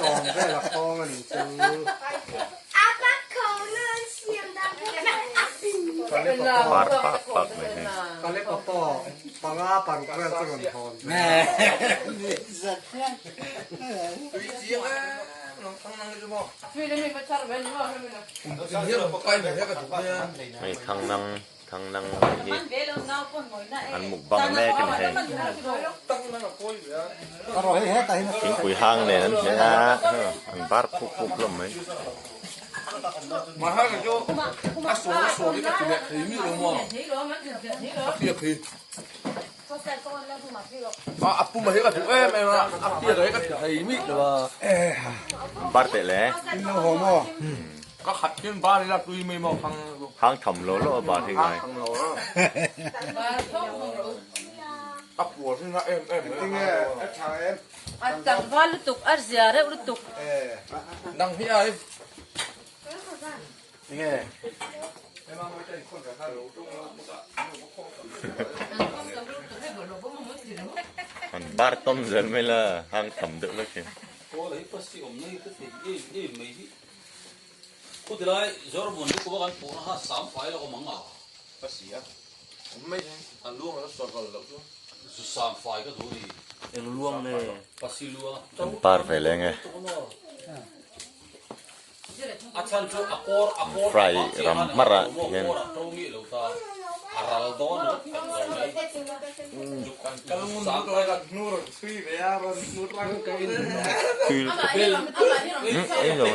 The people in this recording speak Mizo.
Sawm vel a khawng a nih chu. Par pak pak mai hi. Kalepa pawh panga paruk vel chu rawn hawn ve. Hei thang nang thang nang hi an mukbang mek a ni hei. Thingpui hang nen an hmeh a an bar puk puk hlawm mai. Bar teh le. Hang tham lo lo a bar hi ngai. A tlangval lutuk, a zia reuh lutuk. An bar tawn zel mai la, hang tham deuh vek hi. An par ve leng e. Fry ram hmar ah hian tui lutuk ei lo.